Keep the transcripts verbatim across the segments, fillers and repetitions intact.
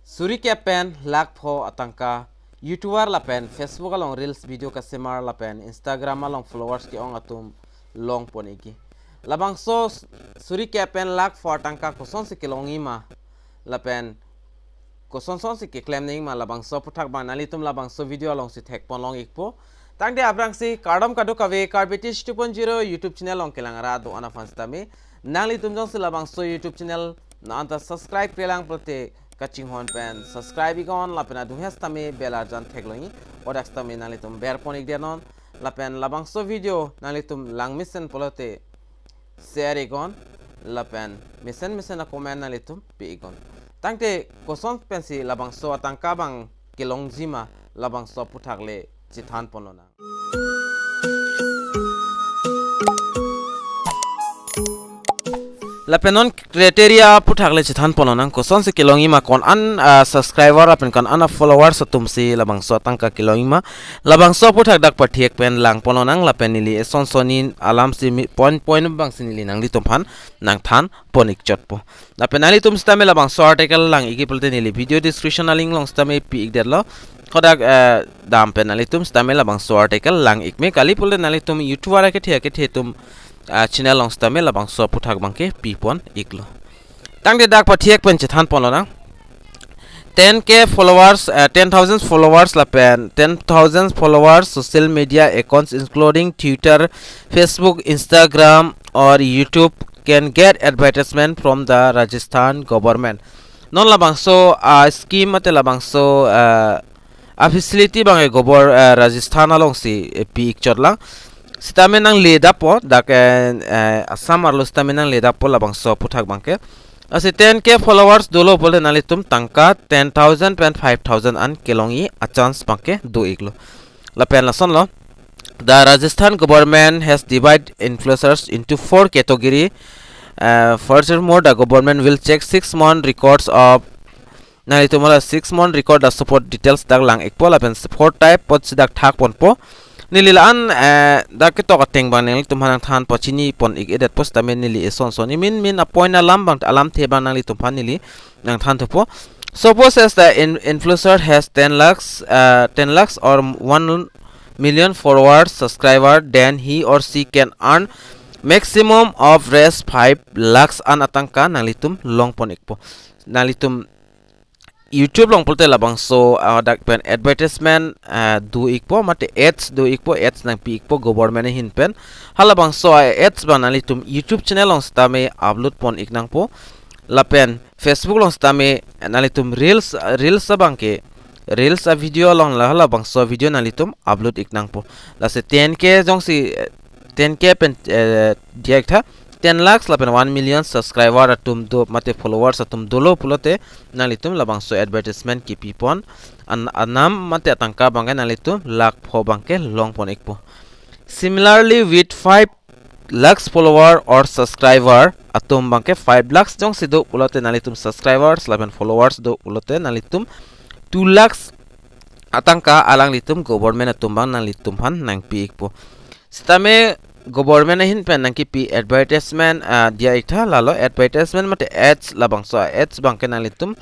suri kep pen lakh pho atangka YouTuber lapen Facebook along reels video kasemar lapen Instagram along followers ke-ong atum longpon ikji. Labangso s-, suri kep pen lakh pho atangka kosonsi kelongji ma lapen kosonsonsi keklem nangji ma, labangso aputhak abang nanglitum labangso video alongsi thekpon long ikpo. Tangte aphrangsi kardom kadokave, Karbi Tech two point zero YouTube channel along kelang ra do-an aphan sitame, nanglitum jongsi labangso YouTube channel non anta subscribe-re lang pulote kachinghon pen subscribe iknon lapen adung hes tame bell arjan theklongji, hadak sitame nanglitum berpon ikdet non. Lapen labangso video nanglitum langmesen pulote share iknon lapen mesen mesen a-comment nanglitum pi iknon. Tangte koson pensi labangso atangka abang kelongji ma, labangso aputhak le chethanpon lonang. Lapen non criteria aputhak le chethanpon lonang, kosonsi kelongji ma, ko-an, ah, subscriber lapen ko-an a-followers atumsi labangso atangka kelongji ma, labangso aputhak dak pathek pen langpon lonang. Lapen neli eson sonni alamsi mi-, point point abangsi neli nanglitum aphan nangthanpon ikchotpo. Lapen nanglitum sitame labangso article lang ikji pulote neli video description a-link along sitame pi ikdetlo. Hadak, eh, dam pen nanglitum sitame labangso article lang ikme, kali pulote nanglitum YouTuber akethe akethe atum, ah, channel along sitame labangso aputhak abangke pipon iklo. Tangte dak pathek pen chethanpon lonang. Ten K followers, eh, ten thousand followers lapen ten thousand followers social media accounts including Twitter, Facebook, Instagram or YouTube can get advertisement from the Rajasthan government. Non labangso, ah, scheme mate labangso, ah, a-facility abang e gobor, ah, Rajasthan alongsi, eh, pi ikchotlang. Sitame nangle dapo, dak, eh, eh, Assam arlo sitame nangle dapo labangso aputhak abangke. Lasi ten K followers dolo pulote nanglitum tangka ten thousand pen five thousand an kelongji a-chance abangke do iklo. Lapen lasonlo, the Rajasthan government has divided influencers into four category. Uh, furthermore, the government will check six month records of, nanglitum hala six month record a-support details dak lang ikpo, lapen support type apotsi dak thakponpo. Neli la-an, eh, dak ketok ateng abang nanglitum aphan nangthan pachinipon ik-edetpo sitame neli eson sonni min min a-point alam abang, alamthe abang nanglitum aphan neli nangthanthupo. Suppose as the in-, influencer has ten lakhs, uh, ten lakhs or one million followers, subscriber, then he or she can earn maximum of rupees five lakhs an atangka nanglitum longpon ikpo. Nanglitum YouTube along pulote labangso, ah, dak pen advertisement, ah, do ikpo, mate ads do ikpo, ads nangpi ikpo government ahin pen. Halabangso a-ads abang nanglitum YouTube channel along sitame upload pon ik nangpo. Lapen Facebook along sitame nanglitum reels, reels abangke, reels a-video along la halabangso video nanglitum upload ik nangpo. Lasi ten K jongsi, eh, ten K pen, eh, diya iktha, ten lakhs lapen one million subscriber atum do mate followers atum dolo pulote nanglitum labangso advertisement kipipon an-, anam mate atangka abangke nanglitum lakh pho abangke longpon ikpo. Similarly, with five lakhs follower or subscriber atum abangke five lakhs jongsi do pulote nanglitum subscribers lapen followers do pulote nanglitum two lakhs atangka alanglitum government atum abang nanglitum aphan nangpi ikpo. Sitame government ahin pen nangkipi advertisement, ah, diya iktha, lalo advertisement mate ads, labangso ads abangke nanglitum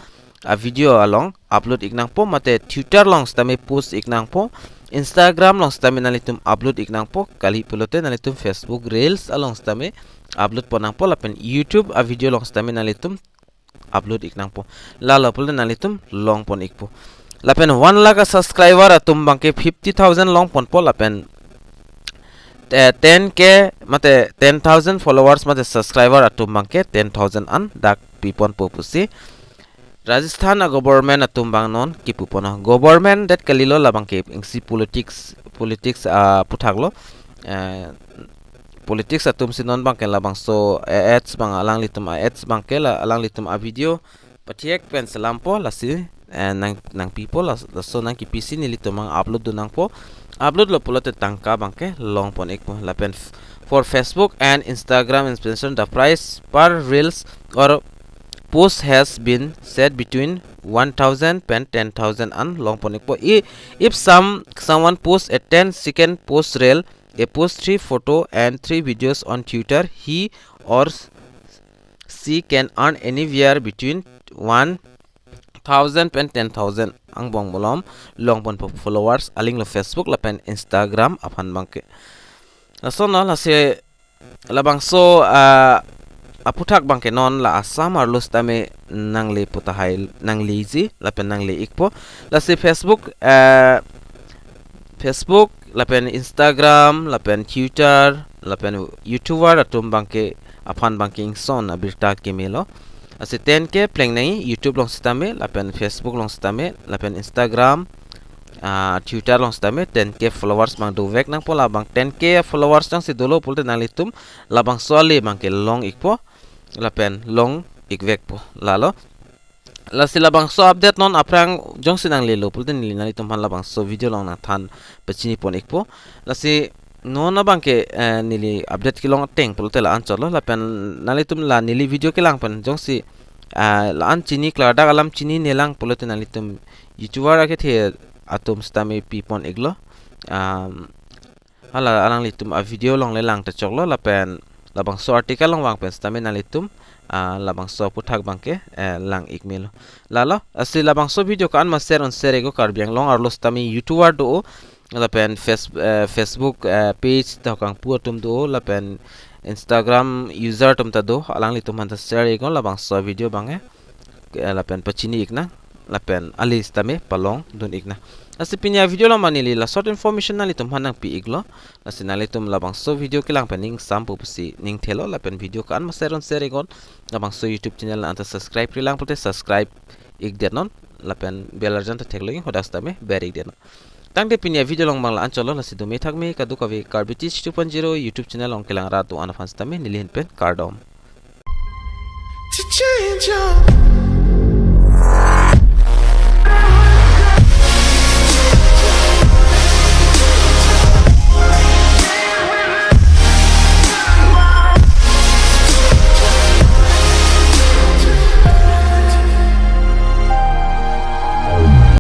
a-video along upload ik nangpo, mate Twitter along sitame post ik nangpo, Instagram along sitame nanglitum upload ik nangpo, kali pulote nanglitum Facebook reels along sitame upload pon nangpo, lapen YouTube a-video along sitame nanglitum upload ik nangpo. Lalo pulote nanglitum longpon ikpo. Lapen one lakh a-subscriber atum abangke fifty thousand longponpo, lapen, eh, ten K mate ten thousand followers mate subscriber atum abangke ten thousand an dak piponpo pusi Rajasthan a-government atum abang non kipuponlo. Government det kalilo, labangke isi politics, politics aputhak lo. Eh, politics atumsi non abangke labangso, eh, ads abang alanglitum a-ads abangke la alanglitum a-video pathek pen selampo, lasi, eh, nang, nangpipo, las-, laso nangkipisi nelitum abang upload dun nangpo. Upload lo pulote tangka abangke longpon ikpo. Lapen f-, for Facebook and Instagram influencer, the price per reels or post has been set between one thousand pen ten thousand an longpon ikpo. I-, if some, someone posts a ten second post reel, a post three photo and three videos on Twitter, he or she can earn anywhere between one thousand pen ten thousand angbong malom longponpo followers alinglo Facebook lapen Instagram aphan abangke. Lasonlo, lasi labangso, ah, aputhak abangke non la Assam arlo sitame nangli pu tahai nangleji lapen nangle-ikpo. Lasi Facebook, eh, Facebook lapen Instagram lapen Twitter lapen YouTuber atum abangke aphan abangke ingson abirta kemelo. Lasi ten K pleng nangji YouTube along sitame lapen Facebook along sitame lapen Instagram, ah, Twitter along sitame ten K followers abang dovek nangpo. Labang ten K followers jongsi dolo pulote nanglitum labangso ale abangke long-ikpo lapen long-ikvekpo, lalo. Lasi labangso update non aphrang jongsi nanglelo pulote neli nanglitum aphan labangso video along nangthan pachinipon-ikpo. Lasi non abangke, eh, neli update kelong ateng pulote la-anchotlo lapen nanglitum la neli video kelang pen jongsi, ah, la-an chini klardak alam chininelang pulote nanglitum YouTuber akethe atum sitame pipon-iklo. Am, hala alanglitum avideo along le lang ta choklo lapen labangso article along vang pen sitame nanglitum, ah, labangso aputhak abangke, eh, lang-ik melo. Lalo, lasi labangso video ko-an ma share un share-iknon, Karbi Anglong arlo sitame YouTuber do-o lapen Face-, eh, Facebook, eh, page ta kangpu atum do lapen Instagram user atum ta do, alanglitum aphan ta share-iknon labangso video abangke, eh, lapen pachini-iknang lapen ale sitame palongdun-iknang. Lasi pini avideo along ma neli la short information nanglitum aphan nangpi-iklo. Lasi nanglitum labangso video kelang pen ning sampo pusi ning thelo lapen video ko-an ma share un share-iknon, labangso YouTube channel anta subscribe-relang pulote subscribe-ikdetnon lapen bell arjan ta theklong, hadak sitame ber-ikdetnon. Tangte pini avideo along abang la-anchotlo, lasi dome thakme kadokave Karbi Teach two point zero YouTube channel along kelang rat do-an aphan sitame neli ahin pen kardom. To change your